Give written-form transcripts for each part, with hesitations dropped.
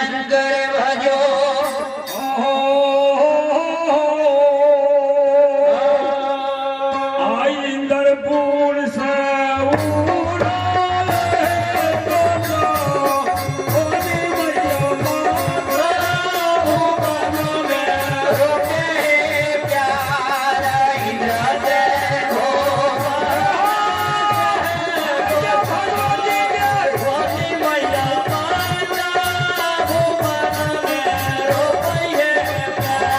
शंकर भजो। आई इंद्रपुर से उड़ल तोता, ओनी मैया माता भुवन में। रोपे प्यार इंद्र से भगवती मैया माता भुवन में रोपै प्यार।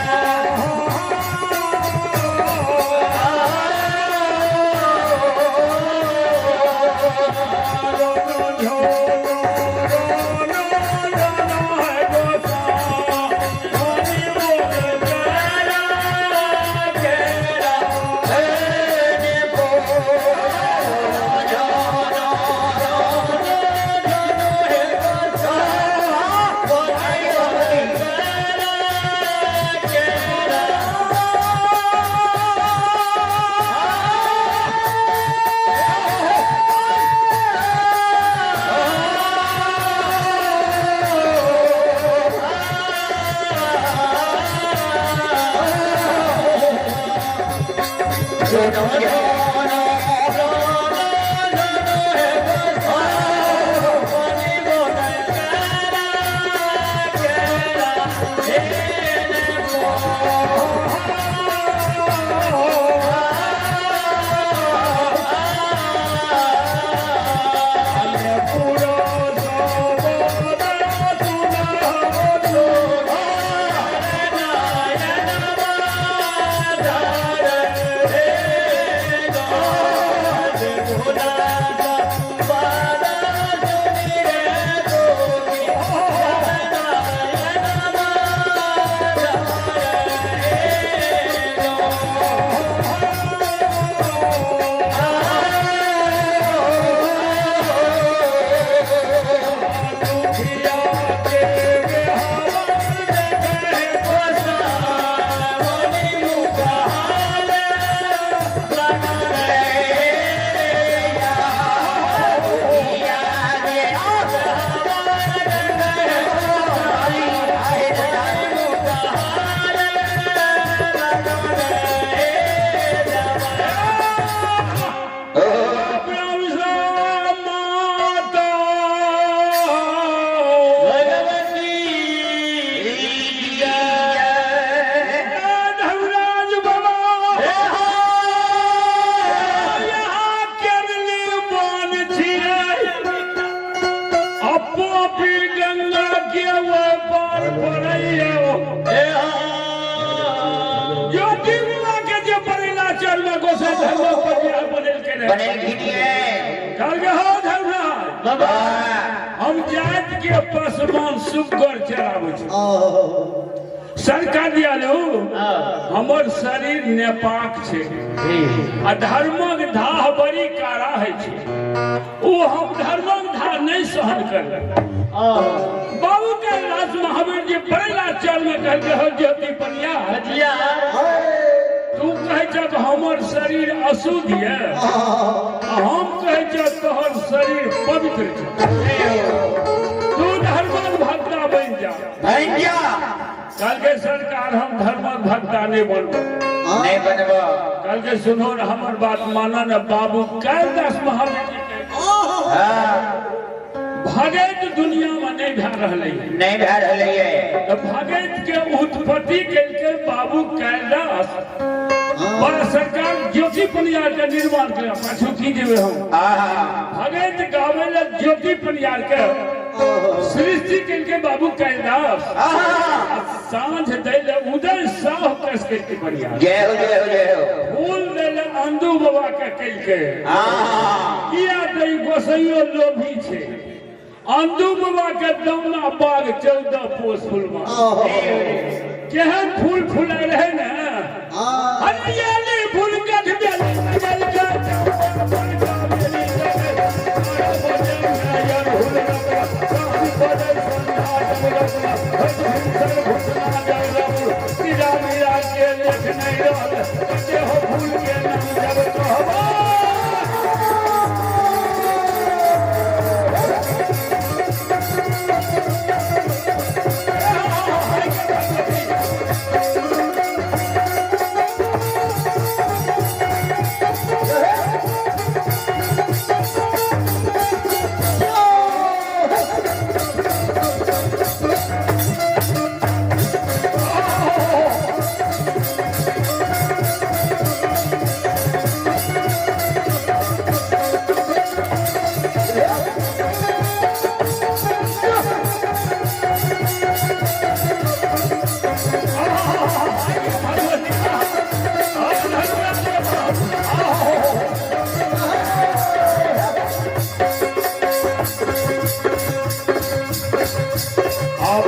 धर्मराज बाबा यहाँ केरली वन छियै, अपो गंगा के वो पार पड़ैया। ज्योति बाबा के जे पड़ैला चल में गोसाई धर्म पर बनेलकै रहे। कहलकै हौ धर्मराज, हम जाति के पसमान सुगर चराबै छी। सरकार दियालु, हमर शरीर नेपाक छै आ धर्मक धाह बड़ी कारा होइ छै, ओ हम धर्मक धाह नहि सहन करबै। बाबू कैलाश महावीर जी पड़ैला चल में कहलकै हौ ज्योति पनिया, तू कहै छह हमर शरीर अशुद्ध यऽ आ हम कहै छह तोहर शरीर पवित्र छै, तू धर्मक भक्ता बनि जा। कहलकै सरकार हम धर्मक भक्ता नहि बनबै। नहीं बनबो। कहलकै सुनो ने हमर बात माना ने। बाबू कैलाश महावीर जी भगैत दुनिया में नहीं भए रहलै। नहीं भए रहलै है। तऽ भगैत के उत्पत्ति केलकै बाबू कैलाश पर सरकार ज्योति पनियार के निर्माण के पाछू की जेबै हम। भगैत गाबै लए ज्योति पनियार के सृष्टि केलकै बाबू कैलाश, साँझ दै लए उदय साह कस केलकै पनियार। जय हो जय हो जय हो। फूल दै लए अंदू बाबा के केलकै। किया तऽ ई गोसैयो लोभी छै। अंदू बाबा के दौना बाग 14 पोस फूलमा केहन फूल फुलाय रहे ने, हरियाली फूल कठ फूल के नाम जब कहबो।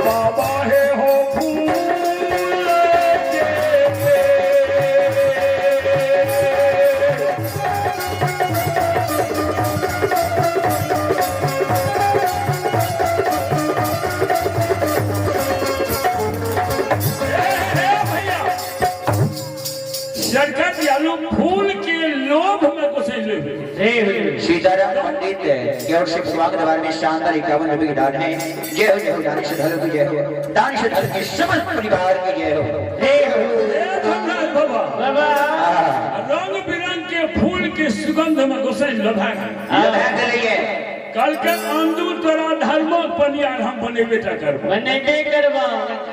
बाबा हे हो फूल के पेड़। हे भैया शंकर दयालु फूल के लोभ में घुसे ले। सीताराम पंडित की ओर से स्वागत दरबार में शानदार 51 रुपए के दान है। जय हो जय हो दान श्रद्धालु की जय हो, दान श्रद्धालु के समस्त परिवार की जय हो। जय हो। हे धनराज बाबा, बाबा रंग बिरंग के फूल के सुगंध में घुसे लोभा लगा के लिए कल के आंदू तोरा धर्मक पनियार हम बनेबे टा करबो। बनेबे करबो।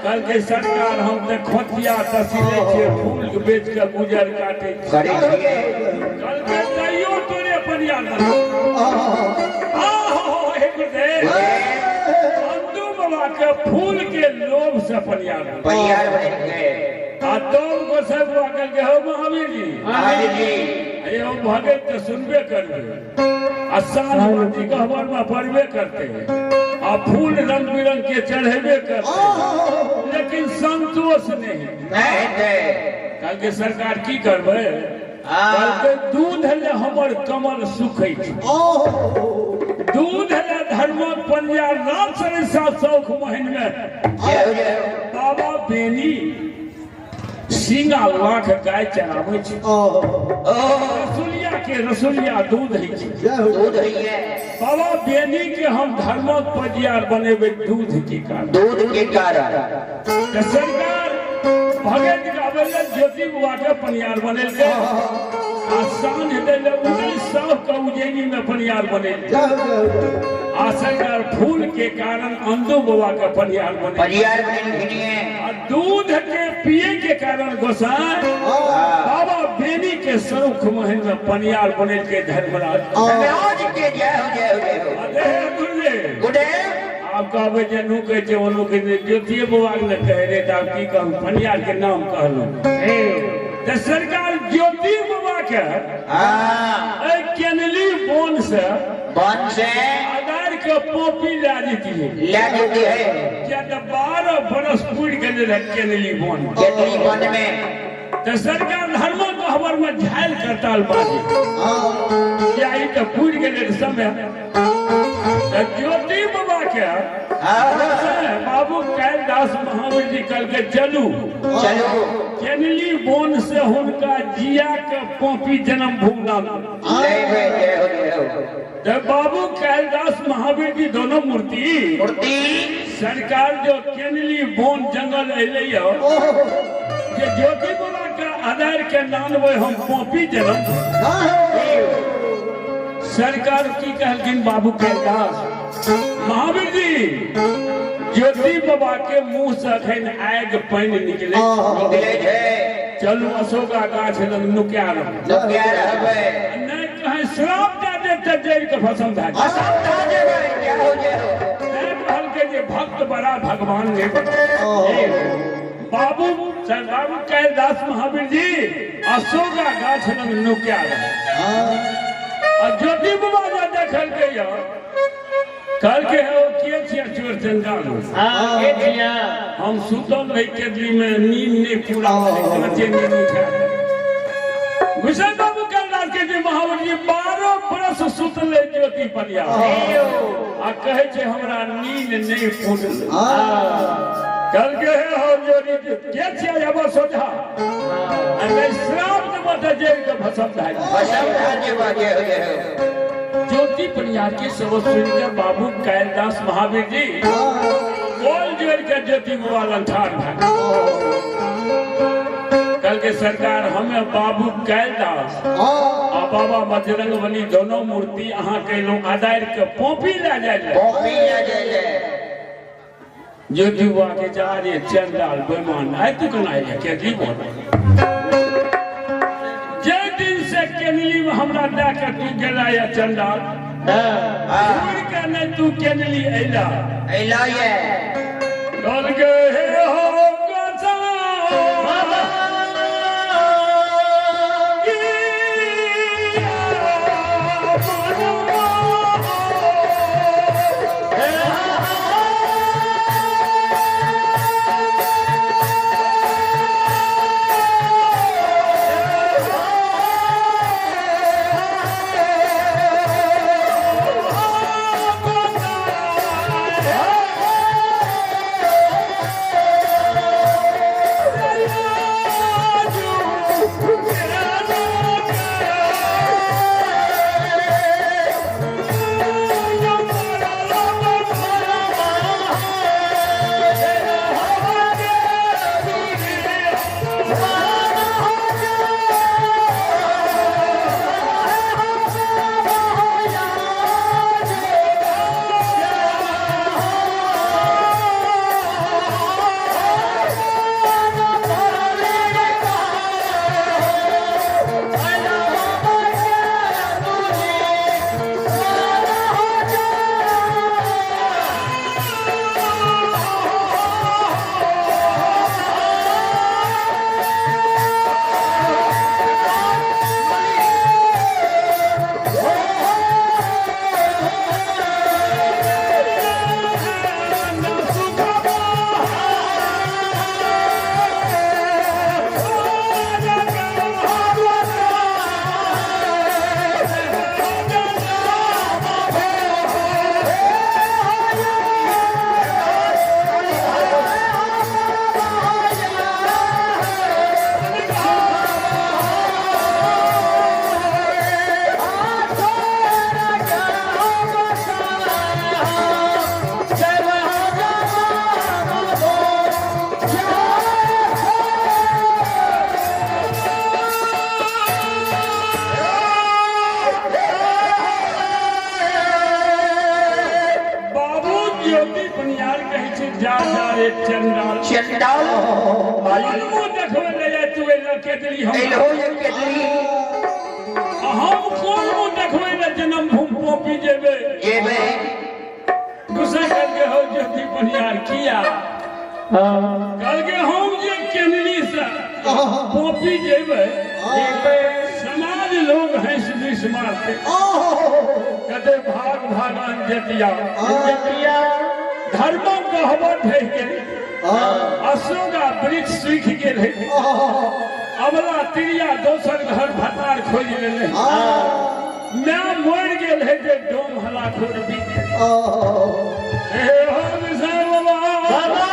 कल के सरकार हम ते खोतिया तसीले छियै, फूल के बेच के गुजर काटे छियै। करे छियै। कल के तैयो तोरे पनियार बनेबो। आहो हे गुरुदेव, आंदू बाबा के फूल के लोभ से पनियार बनेबो। परियार बनेलकै। आ तब गोसाई बाबा कहलकै हौ महावीर जी, महावीर जी, अरे हम भगत तऽ सुनबे करबै आ साँझ बाती गहबर में पड़बे करते आ फूल रंग बिरंग के चढ़ेबे करते, लेकिन संतोष नहीं। नहि हेतै। कहलकै सरकार की करबै? कहलकै दूध ले हमर कमल सुखै छै, दूध ले धर्मक पंजा रात सरिसा शौख महीन में। जय हो जय हो। बाबा बेनी सिंगा लाख गाय चराबै छै, रसुलिया के रसुलिया दूध होइ छै, दूध होइए। बाबा बेनी के हम धर्मक पजियार बनेबै दूध के कारण, दूध के कारण। तऽ सरकार भगत गाबै लए ज्योति बुआ के पनियार बनेलकै आ साँझ दै लए उन्नैस सौ के उज्जैनी में पनियार बनेलकै आ सरकार फूल के कारण अंदू बाबा के पनियार बनेलकै, परियार बनेलखिन। आ दूध के पिए के कारण गोसाई बाबा बेनी के सौख महीन में पनियार बनेलकै धर्मराज। धर्मराज के जय हो जय हो जय हो। अरे गुरुदेव, गुरुदेव, आब कहबै जे नु कहै छै ओनू कहै छै, ज्योतिये बाबा के ने कहै रे, तऽ आब की कहू, पनियार के नाम कहलहुँ। तऽ सरकार ज्योति बाबा के एहि केनली वन से वन से आधार के पॉपी लए जैतियै, लए जैतियै। किया तऽ 12 बरस पुरि गेलै रहै केनली वन, केनली वन में। तऽ सरकार धर्मक गहबर में झालि करताल बाजे, किया ई तऽ पुरि गेलै समय। तऽ ज्योति बाबा के बाबू कैलदास महावीर जी कहलकै चलू चलू केनली वन से हुनका जिया के पॉपी जन्म भूमि नाम। जय हो जय हो। तऽ बाबू कैलदास महावीर जी दोनों मूर्ति मूर्ति सरकार जो केनली वन जंगल एलै जे ज्योति बाबा के आधार के नानबै हम पॉपी जन्म। सरकार की कहलखिन बाबू कैलदास महावीर जी, ज्योति बाबा के मुंह से अखन आगि पानि निकले निकले छै, चलू अशोका गाछ लग नुका रहबै, नुका रहबै, नहि कहीं श्राप दए देत तऽ जड़ि के भस्म भए जायत, भस्म भए जेबै। जय हो जय हो। तैं कहलकै जे भक्त बड़ा भगवान नहि बड़ा। बाबू बाबू कैलदास महावीर जी अशोका गाछ लग नुका रहै आ ज्योति बाबा जे देखलकै यऽ कहलकै हे के छियै चोर चंडाल? के छियै? हम सुतल रही केदली में, नींद नहीं पूरा कांचे नींद उठा। घुसल बाबू कैलदास के जे महावीर जी 12 बरस सुतले ज्योति पनिया आ कहै छै हमरा नींद नहीं पूरल। कहलकै हे हो ज्योति के छियै अब सोझा? आ नहि श्राप देबऽ तऽ जड़ि के भस्म भए जेतै। भस्म भए जेबऽ। जय हो जय हो। ज्योति परियार के सबक सुन के बाबू कैलदास महावीर जी बोल जोड़ के ज्योति बाबा लग ठाढ़ भए कल के सरकार हमें बाबू कैलदास आ बाबा बजरंग बली दोनों मूर्ति अहाँ के लोग आदार के पॉपी ले जाय ले, पॉपी ले जाय ले। ज्योति बाबा के जा रे चंडाल बेमान आइ तू केना आइले के बोल, जे दिन से केनली में हमरा दए के तू गेला या चंडाल, घूर के नहीं तू केनली अइला अइला ये। कहलकै हे हो गोसाई, चंडाल। चंडाल मालिक। मुंह देखबै ले जाय तू एलो केतली हम। एलो जे केतली। हम कोन मुंह देखबै ले जन्म भूमि पोपी जेबै। जेबै। गुस्सा करके हो ज्योति बनियार किया। कहलकै हम जे केनली से पोपी जेबै समाज लोग हंस बीस मारते। कहते भाग भागान जतिया जतिया धर्म गहबर ढहि गेल, अशोका वृक्ष सूखि गेल, अबला तिरिया दोसर घर भतार खोजि लेने, my मरि गेल है जे डोम हला खोज बीत गेल। हे हो विषय बाबा भागो भागो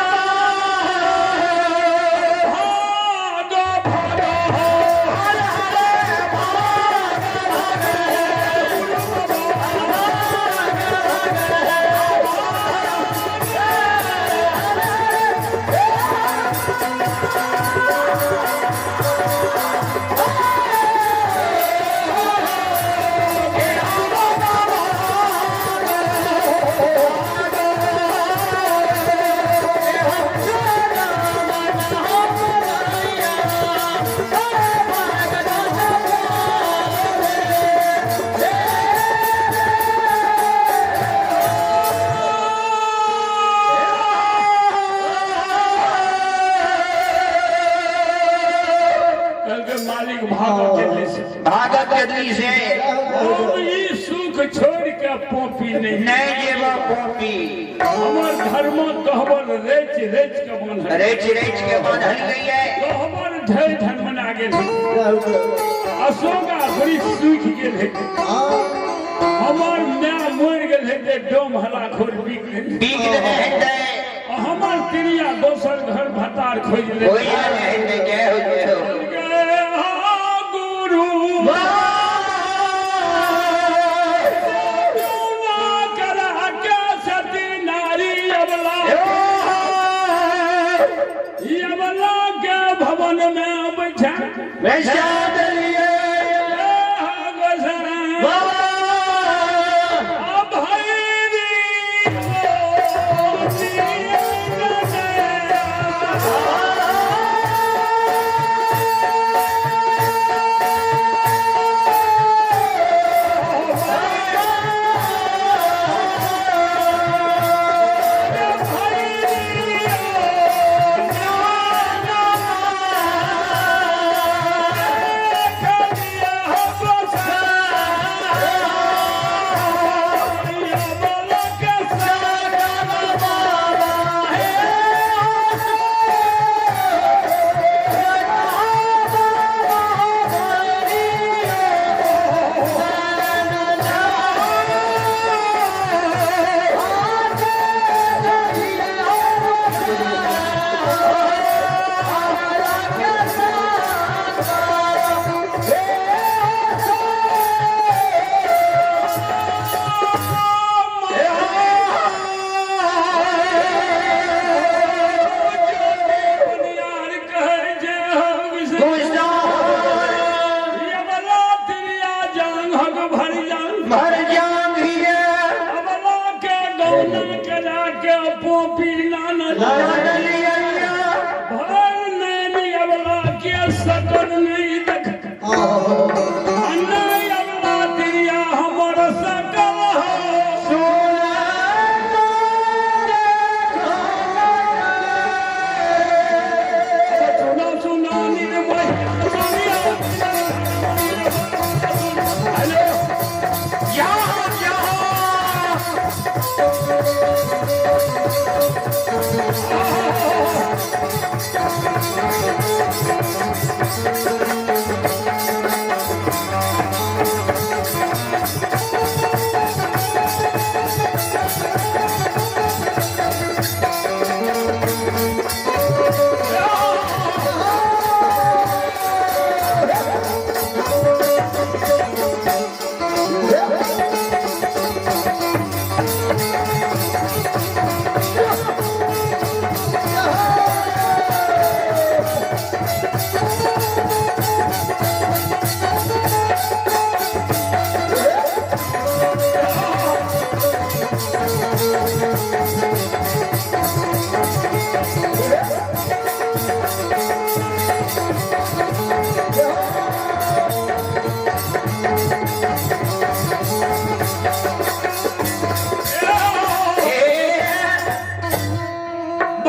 मालिक भागत केतली से। हम ई सुख छोड़ के पोपी नहीं नहीं जेबो पोपी। हमर धर्म गहबर रेच रेच के बांधल, रेच रेच के बांधल गई है। गहबर ढेर धन मना गेल, अशोका वृक्ष सूखि गेल है, हमर my मरि गेल है जे डोम हला खोर बिक गेल, बिक देने हेतै। हमर तिरिया दोसर घर भतार खोजि ले। खोजि लेने हेतै। जय हो जय हो गुरु यमला के भवन में बैठा बैठा दिए।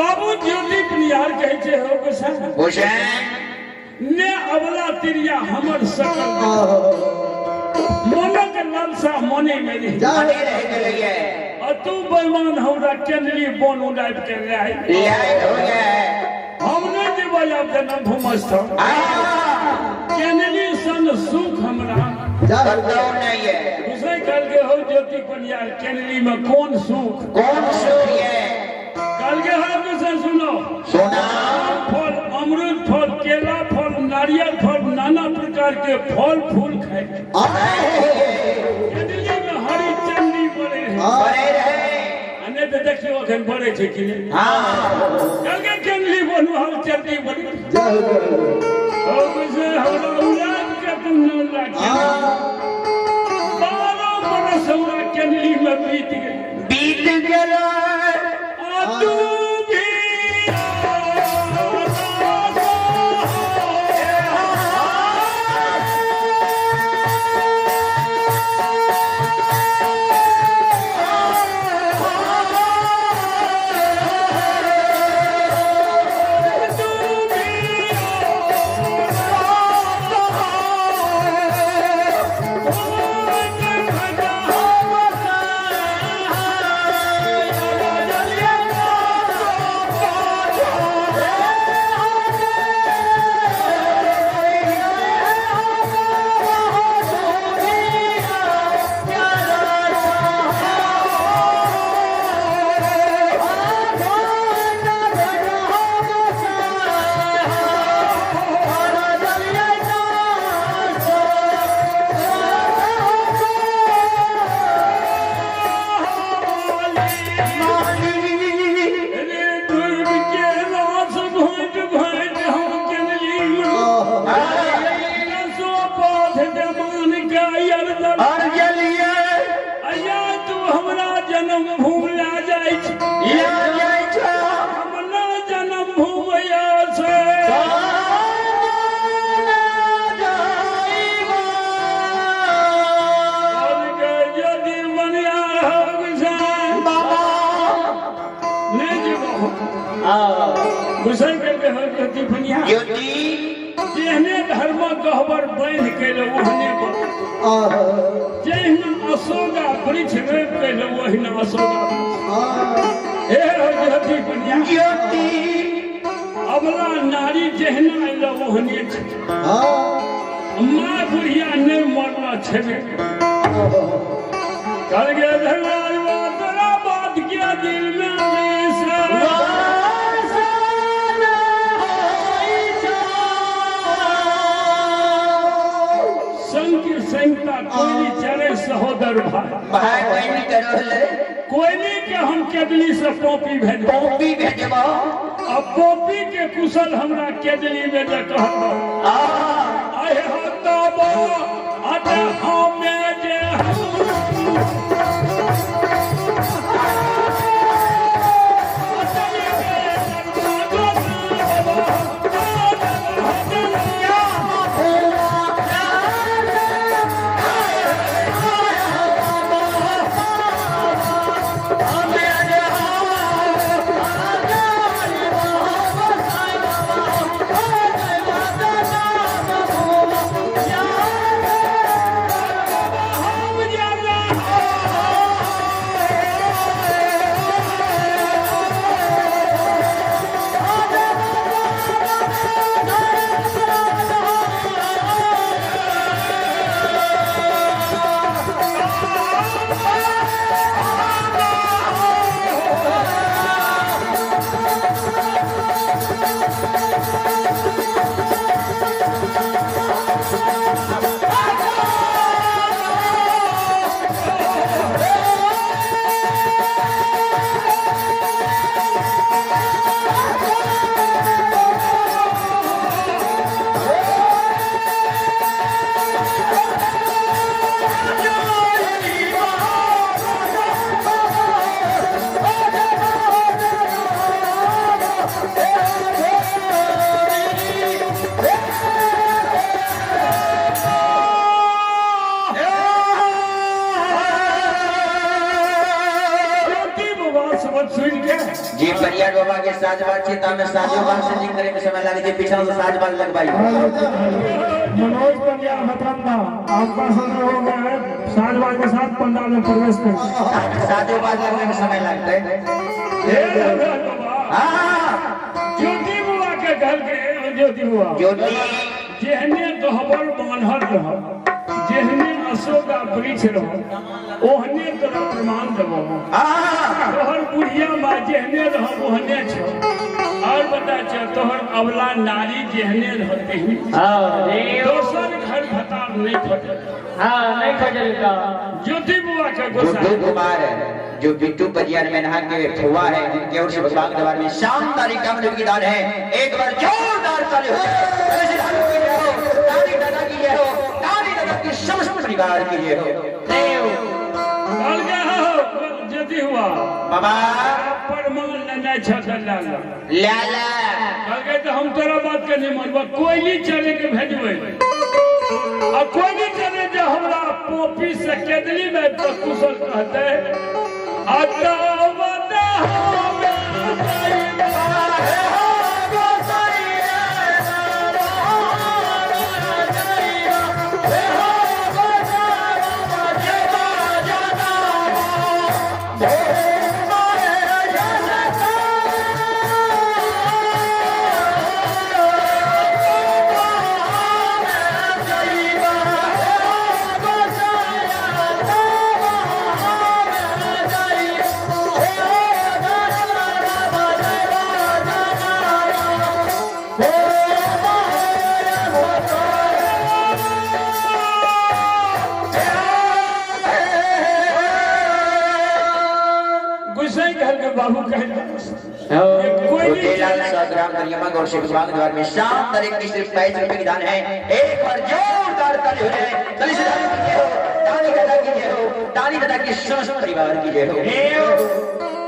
बाबू ज्योति पनिहार कहै छै हो गोसाई गोसाई ने अबला तिरिया हमर सकल मनक लालसा मने में रहि मने रहि गेलैए आ तू बेईमान हमरा केंद्रीय बन उड़ाबि के लाइ लाइ हो जाए हम नहि जेबै आब जनम भूमस्थल आ केनली सन सुख हमरा कतौ नहीं है गोसाई कहलकै हो ज्योति पनियार केनली में कोन सुख कौन सुख है कहलकै हो गोसाई सुनो सोना फल अमरूद फल केला फल नारियल फल नाना प्रकार के फल फूल खाए केनली में हरी चंडी बने रहे बने रहे आ नहि तऽ देखियौ एखन बनै छै कि नहि हाँ कहलकै केनली बनू हम चंडी बनी ओ गोसाई हमरा उड़ाब के तू न लागे 12 बरस हमरा केनली में बीत गेल बीत गेल आ तू भी रे दुर्ग के रास घोट घोट हम केनली दसो पौध जमान के अरदल और जलिए अया तू हमरा जन्म भूमि ला जाइ छी या जाइ छो हमरा जन्म भूमि से और यदि बनिया हो गुसाई बाबा नहि जेबो गुसाई करके हो ज्योति बनिया ज्योति जेहने धर्म गहबर बांधि के ओहने बन जहिना अशोका वृक्ष रोपि के ओहिना अशोका वृक्ष। हे हो ज्योति बनिया ज्योति अबला नारी जहिना अयलो ओहने छै माँ बुढ़िया नहि मरल छेबे कहलकै धर्मराज बा तोरा बात किया दिल में से संग संगता कोयली चले सहोदर भाई भाई बहन करो कोयली के हम केदली से पॉपी भेजबो कॉपी भेजबो आ पॉपी के कुशल हमरा केदली में जे कहत आ आहे हो तबो अरे हमे जे हम के साज बाज छै तामे साजो बाज सेटिंग करे में समय लागे छै, पीछा से साज बाज लगवाई। मनोज पंडिया हतरंदा आपका समय हो गया है, साज बाज के साथ पंडाल में प्रवेश करें। साजो बाज लगने में समय लगता है। हे धर्मराज बाबा, हाँ ज्योति बुआ के घर के ज्योति बुआ ज्योति जेहने गहबर बान्हल रह, जेहने अशोक आ वृक्ष रह, ओहने तोरा प्रमाण देबो। हाँ तोहर बुढ़िया माँ जेहने रह ओहने छौ। और बता छौ तोहर अवला नारी जेहने रह तेहने। हाँ देव। दोसर घर भतार नहीं खोजल। हाँ नहीं खोजल का। ज्योति बुआ के गोसा गुड्डू कुमार है जो बिट्टू बजियार मेन्हा के फुआ है, उनके ओर से भगवान के दरबार में शानदार 51 रुपए की दान है। एक बार जोरदार ताली हो जाए। की जय हो, दानी दादा की जय हो, दानी दादा की समस्त परिवार की जय हो। देव। कहल गया हो ज्योति हुआ बाबा प्रमाण लेने छौ तऽ लए ला। लाला कहलकै तऽ हम तोरा बात के नहीं मानबो, कोयली चले के भेजबै आ कोयली चले जे हमरा पोपी से केदली में तो कुशल कहते गुस्साई घर के बाबू कहला कोयली छोटेलाल सदराम दरियामा गौर से भगवान के द्वार में शानदार 21 रुपए 22 रुपए की दान है। एक बार जोरदार ताली हो जाए। ताली से दानी की जय हो, दानी दादा की जय हो, दानी दादा की समस्त परिवार की जय हो।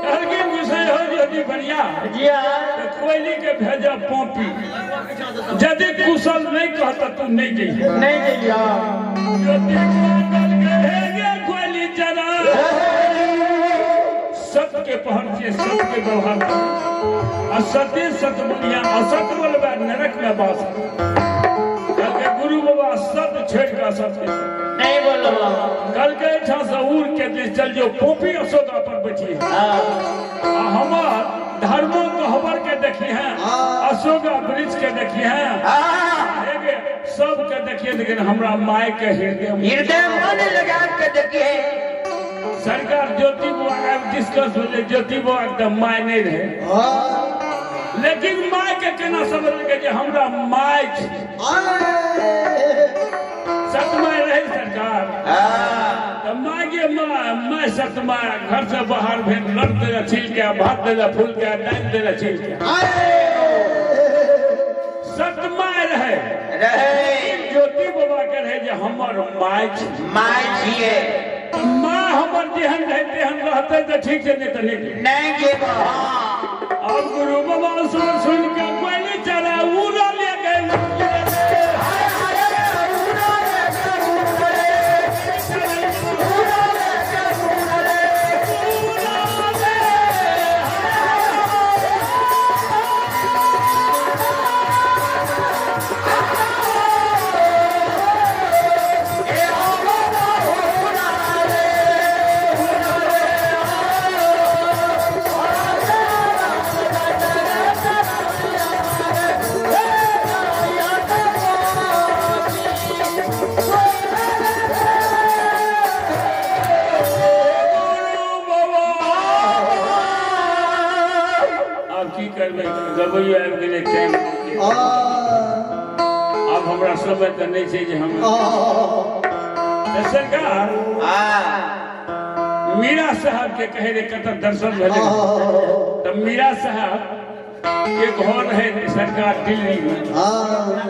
कहलकै गुस्साई हो ज्योति बढ़िया जी हाँ। तऽ कोयली के भेजा पोपी, यदि कुशल नहीं कहता तू नहीं जइहे। नहीं जइया। ज्योति कहलकै हे गे कोयली चरा, सत्य के पहर छियै, सत्य के व्यवहार आ सत्य सत्य बोलिया, असत्य बोलबे नरक में वास। कहलकै गुरु बाबा सत्य छोड़ि कऽ असत्य नहीं बोलो। कहलकै एहिठाम से उड़ के दिस चल जो पोपी अशोका पर बैठी है हाँ आ हमर धर्मो गहबर के देखी है, अशोका वृक्ष के देखी है, सबके देखिए, लेकिन हमरा माय के हृदय हृदय मन लगा के देखिए। सरकार ज्योति बुआ का डिस्कस होले, ज्योति बुआ के my नहीं रहे, लेकिन my के केना समझ के जे हमरा my छी, सतमाय रहे सरकार। तो my के my सतमाय घर से बाहर भेल लड़ देला छील के, भात देला फूल के, दालि देला छील के, सतमाय रहे रहे। ज्योति बाबा के रहे जे हमर my छी, my छिए, माँ हमर जेहन रहे तेहन रहते तऽ ठीक छै, नहीं तऽ नहीं। नहीं जेबो। अब गुरु बाबा सुन सुन के कोयली चला उड़ा ले गए। गुरु बाबा आब की करबै, गबैयो आबि गेलै टाइम, आब हमरा समय तऽ नहि छै जे हम तऽ सरकार मीरा साहब के कहे रहे कतऽ दर्शन भेलै तऽ मीरा साहब के घर रहे सरकार दिल्ली में।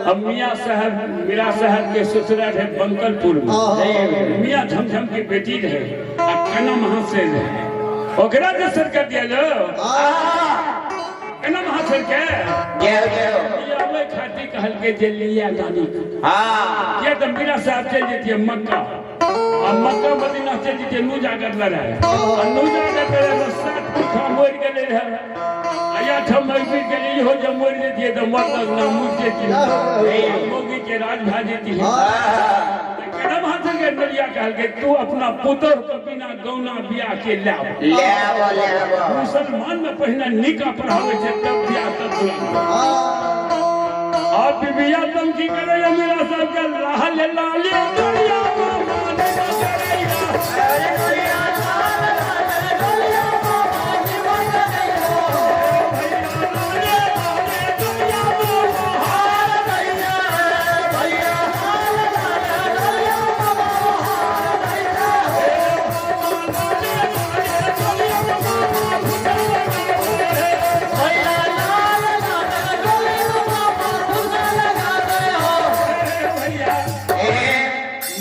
अब मियाँ साहब मीरा साहब के ससुराल रहे बंकलपुर में, मियाँ झमझम के बेटी रहे आ कना महाशय रहे, ओकरा दर्शन कर दिया लो कना महाशय के जय हो जय हो। आबै खातिर कहलकै जे लिया नानी के। किया तऽ मीरा साहब चलि जैतियै मक्का आ मक्का मदीना चलि जैतियै नू जागर लड़ाइ, आ नू जागर लड़ाइ में 7 पुरखा मरि गेलै रहै आ आया ठम मजबूर के लिए हो जब मर जेतिए तो मरदक ना मुर जेतिए मोगी के राज भा जेतिए। केना महासर के नलिया कहल के तू अपना पुतोह के बिना गौना बियाह के लाव लाबो लाबो। मुसलमान में पहिने निकाह पढ़ावे छै तब बियाह तब दुरागमन। आप बिबिया तुम की करे मेरा सब के लाल लाल दुनिया मामा ने करैया।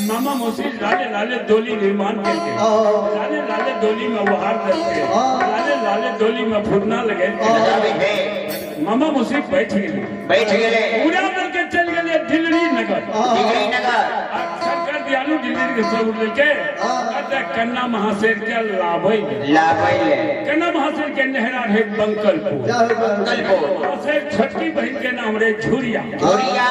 मामा मौसी लाले लाले डोली निर्माण करके लाले लाले डोली में वहार करके लाले लाले डोली में फुटना लगे। मामा मौसी बैठ गए बैठ गए पूरा दल के चल गए दिल्ली नगर। दिल्ली नगर सरकार दियालु दिल्ली के सब लेके अतः कन्ना महाशेर के लाभई लाभई ले। कन्ना महाशेर के नेहरा रहे बंकलपुर। बंकलपुर महाशेर छोटकी बहन के नाम रहे झुरिया। झुरिया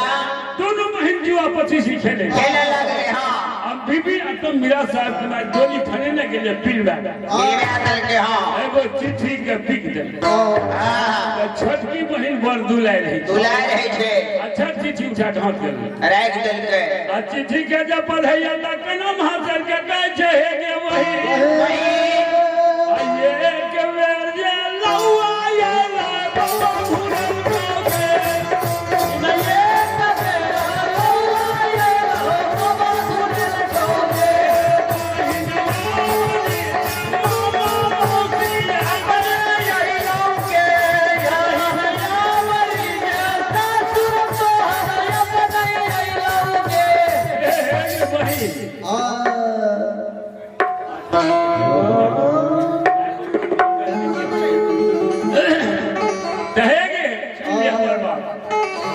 दोनों बहन जुआ पचीसी खेले खेले लगे। हाँ अब बीबी अब मीरा साहब के बाद गोली फनेने के लिए पीलवा पीलवा के। हाँ एगो चिट्ठी के बिक दे। हाँ छोटकी बहन बड़ दुलाय रही दुलाय रही छे। अच्छा चिट्ठी उठा के हाथ गेल राख देल के। आ चिट्ठी के जब पढ़ैया त केना महासर के कहै छै हे गे वही ये के बेर जे लौआ ये ला बउआ घुरल के।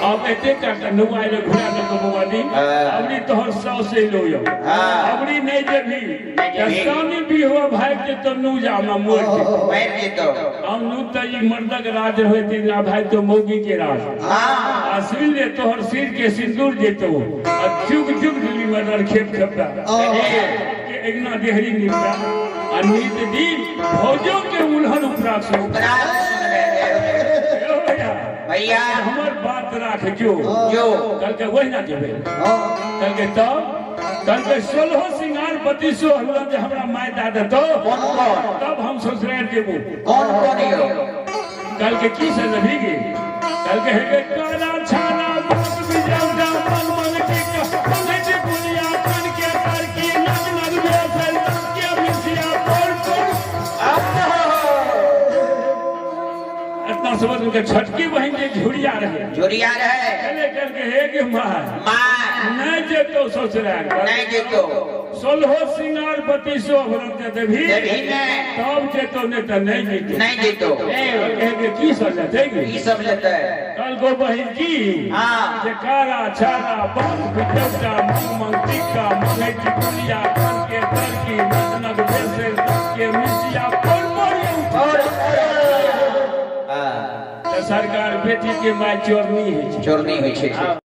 अब एते का नुआ ले घुरा दे तो बवादी अबरी तोहर सौ से लो यो अबरी नहीं जेबी सानी भी हुआ भाई के तो नु जा हम मोर के बैठ के तो हम नु त ई मर्दक राज होती ना भाई तो मौगी के राज। हां आ सुन ले तोहर सिर के सिंदूर जेतो आ चुग चुग दिली मर्दर खेप खेपा के एगना देहरी निपटा आ नीत दिन भौजो के उलहन उपरा से भैया हमर बात राख जो जो कल के वही ना जेबे कल के तब कल के 16 सिंगार 32 हलवा जे हमरा माय दा देतो कौन कौन तब हम ससुराल जेबो। कौन कौन यो कल के की से लभी गे कल के हे काला छाला बात बिजाऊ जा मन मन के मन के पुलिया कन के कर की नग नग बेसल के मिसिया पर पर इतना समझ के छटकी बहन जे झुरिया रहे झुरिया रहे चले करके हे के मां मां नहीं जेतो ससुराल नहीं जेतो 16 सिंगार 32 भरत देवी देवी ने तब जेतो नहीं त नहीं जेतो नहीं जेतो कहे के की सब लेते की सब लेते कल को बहन की हां जे कारा छारा बांध बिटौटा मंग मंग टिक्का मंगे टिकुलिया कन के तरकी नग नग बेसे के मिसिया पर पर और सरकार बेटी के my चोरनी है चोरनी होइ छै।